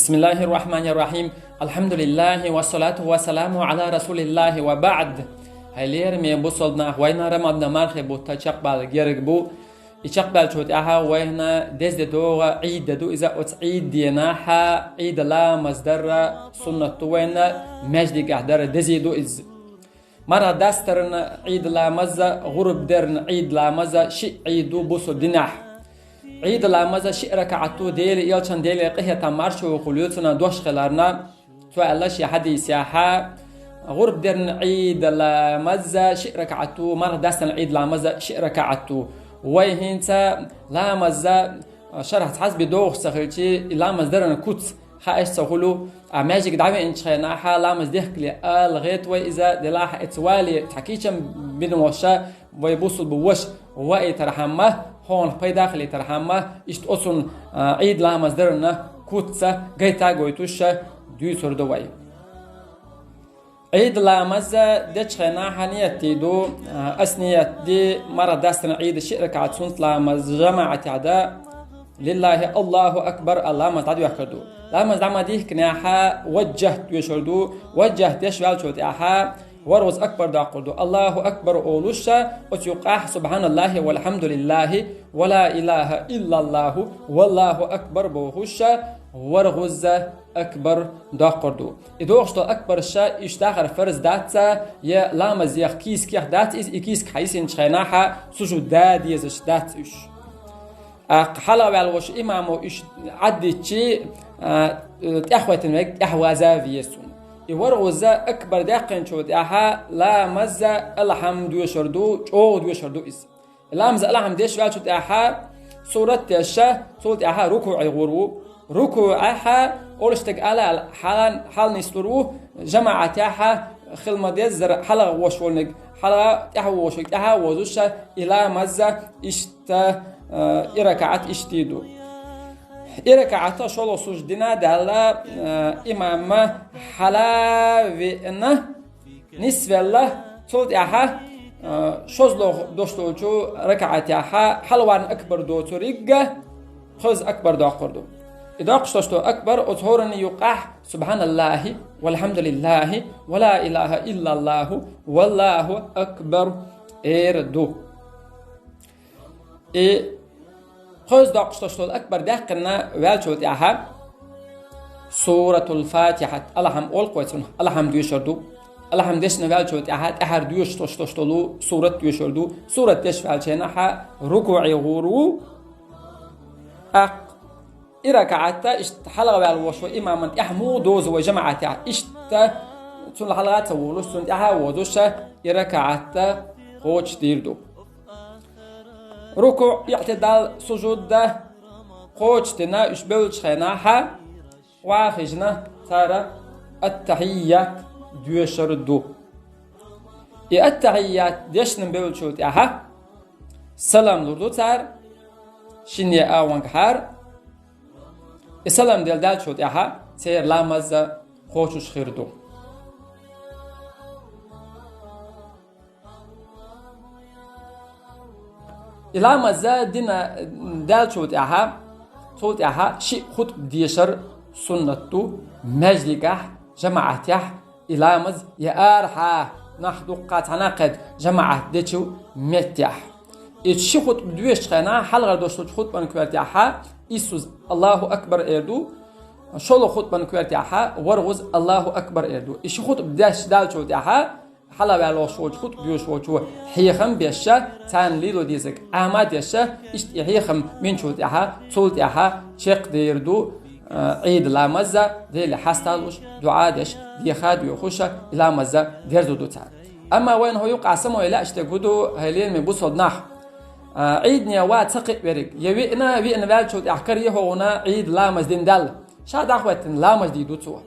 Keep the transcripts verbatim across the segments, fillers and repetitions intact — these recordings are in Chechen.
بسم الله الرحمن الرحيم. الحمد لله والصلاة والسلام على رسول الله وبعد. Хьай лераме бусалба нах, вайна Рамадан мархий бутт чакхбала герга бу. И чакхбаьлчул тӀехьагӀа вайна деза де догӀа Ӏийд де ду иза, оцу Ӏийд денахьа Ӏийд ламаз дар суннат ду вайна, маьждигехь дар дезий ду иза. Марха дастарна Ӏийд ламаза, гӀурба дерна Ӏийд ламаза шиъ Ӏийд ду бусалба динехь. Ӏийд ламаза шиъ ракаӀат ду, Деле, элчан Деле къинхетам маршо ву хулю цунна дош хиларна. Цо аьлла шен хьадисехьа, гӀурба дерна Ӏийд ламаза шиъ ракаӀат ду, марха дастарна Ӏийд ламаза шиъ ракаӀат ду. Вай хӀинца ламаза шарахь цхьазби догӀуш ца хилчи, и ламаз даран куц хаьаш ца хулу, а маьждиг дӀавеанчу хенахьа ламаз дехкале ала гӀерта вай иза, делахь эца вале цхьа кийчам бина волуша, вай бусулба ваша ваийтархьама, хьуна пайда хилийтархьама, иштта оцунна, а, Ӏийд ламаз дарна куц ца гайта а гойтуша дуьйцур ду вай. Ӏийд ламаз дечу хенахьа ният дийр ду, а, ас ният ди марха дастарна Ӏийд шиъ ракаӀат суннат ламаз жамаӀатехь дан, лиллахи, Аллаху акбар, а ламаз дӀадоьхкур ду. Ламаз дӀа ма дихкинехьа, ваджжахӀт доьшур ду, ваджжахӀт деш ваьллачул тӀаьхьа, ворхӀазза акбар доккхур ду. Аллаху акбар олуша, оцу юккъехь субханаллахи валхьамдулиллахи, ва ла илаха иллаллаху, валлаху акбар бохуша, ворхӀазза акбар доккхур ду. И дохуш долу акбарша уьш дахар фарз дац, я ламазех кийсакех дац иза, и кийсак хьан йисинчу хенахьа сужуд дан дезаш дац уьш. ТӀаккха хьалха ваьлла волуш имамо уьш Ӏаддитчи, а, тӀаьхьахӀоьттина верг тӀаьхьаваза веза цунна. И ворхӀазза акбар даьккхинчул тӀаьхьа ламаза алхьам доьшур ду, чӀогӀа доьшур ду иза. Ламаза алхьам деш ваьллачул тӀаьхьа сурат деша, цул тӀаьхьа рукуӀе гӀур ву. РукуӀехьа олуш дерг ала аьлла хьалан-, хьалнислур ву, жамаӀатехьа хила ма-деззара хьалха вош волниг, хьалха тӀаьхьа вош верг тӀаьхьа возуша, и ламаза иштта, э, и ракаӀат иштта ду. И ракаӀата шолгӀа сужуд дина а даьлла, э, имамма хьала а веана, нисвелла, цул тӀаьхьа, а, шозлагӀа дош долчу ракаӀатехьа хьалхаварна акбар доцуриг а кхузза акбар доккхур ду. И доккхуш долуш долу акбар оцу хӀоранна юккъехь субханаллахи, валхьамдулиллахи, ва ла илаха иллаллаху, валлаху акбар эр ду. И кхузза доккхуш долуш долу акбар даьккхина ваьллачул тӀаьхьа суратул Фатихьат, алхьам олу-кх вай цунах, алхьам доьшур ду. Алхьам дешна ваьллачул тӀаьхьа тӀаьхьара доьшуш долуш долу сурат доьшур ду. Сурат деш ваьллачу хенахьа рукуӀе гӀур ву. ТӀаккха и ракаӀата иштта хьалха ваьлла волуш вай имаман тӀаьхьа муха дозу вай жамаӀатехь, иштта цунна хьалха а ца волуш, цунна тӀаьхьа а возуша, и ракаӀата кхочушдийр ду. РукуӀ, иӀтидал, сужуд а кхочушдина, уьш бевллачу хенахьа, охьахижина цара аттахьийят доьшур ду. И аттахьийят дешна бевллачул тӀаьхьа салам лур ду цара, шина агӀонгахьара. И салам делла даьллачул тӀаьхьа церан ламаз кхочуш хир ду. И ламаз дина даьллачул тӀаьхьа, цул тӀаьхьа шиъ хутба дешар суннат ду, маьждигехь, жамаӀатехь, и ламаз я арахьа нах дуккха цхьаьна кхетта жамаӀат дечу меттехь. И ши хутба доьшучу хенахь, хьалхара дош долчу хутбан коьртехьа, иссуз Аллаху акбар эр ду, шолгӀа хутбан коьртехьа, ворхӀазза Аллаху акбар эр ду. И ши хутба деш даьллачул тӀаьхьа, хьалха ваьлла волуш волчу хутба доьшуш волчо хьехам беша, царна лело дезарг Ӏама а деша, иштта и хьехам минчул тӀаьхьа, цул тӀаьхьа чекхдер ду, а, Ӏийд ламаза, Деле хьаста а луш, дуӀа а деш, деха а доьхуша, и ламаза дерзур ду цара. Амма вайна хӀо юкъа самой лаьаш дерг хӀу ду, хӀай лераме бусалба нах? А, Ӏийдане ван ца кхиъ верг, я виъна, виъна ваьллачул тӀаьхьа каре хӀуна Ӏийд ламаз дина даьлла. Ша дӀахӀоьттина ламаз дийр ду цо.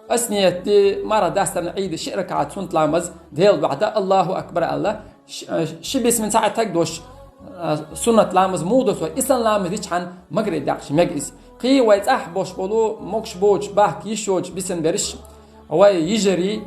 Ас ният ди, марха дастарна Ӏийда шиъ ракаӀат суннат ламаз Делан дуьхьа дан, Аллаху акбар аьлла, ш-, ши бисмил ца Ӏеттарг дош, а, суннат ламаз муха до цо, ислам ламаз дичхьана магаре даккхаш мега иза. Кхин вай цӀахь болуш болу, могуш боцуш, бахка йиш йоцуш бисина берш, вай йижарий,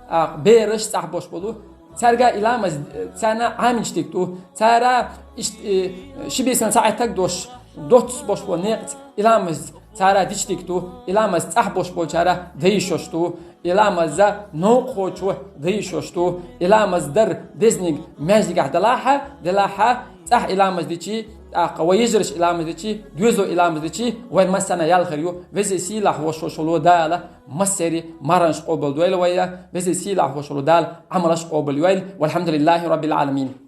а, бераш цӀахь болуш болу, цаьрга и ламаз, царна Ӏаминчу дика ду, цара иштта, э, ши бисмил ца Ӏеттарг дош, доццуш болуш болу некъаца и ламаз цара дичдик ду, и ламаз цӀахь бош болчара дайшош ду, и ламаза новкъочу дайшош ду, и ламаз дар дезниг маьждигахь далахьа, делахьа, цӀахь и ламаз дичи, тӀаккха вай ежараш и ламаз дичи, доьзо и ламаз дичи, вай массана ял хир ю, веза сийлахь вошошулу Дала, массери марханаш къобал дойла вайя, веза сийлахь вошулу Дала, Ӏамалаш къобал йойла, валхьамдулиллахи раббил Ӏаламин.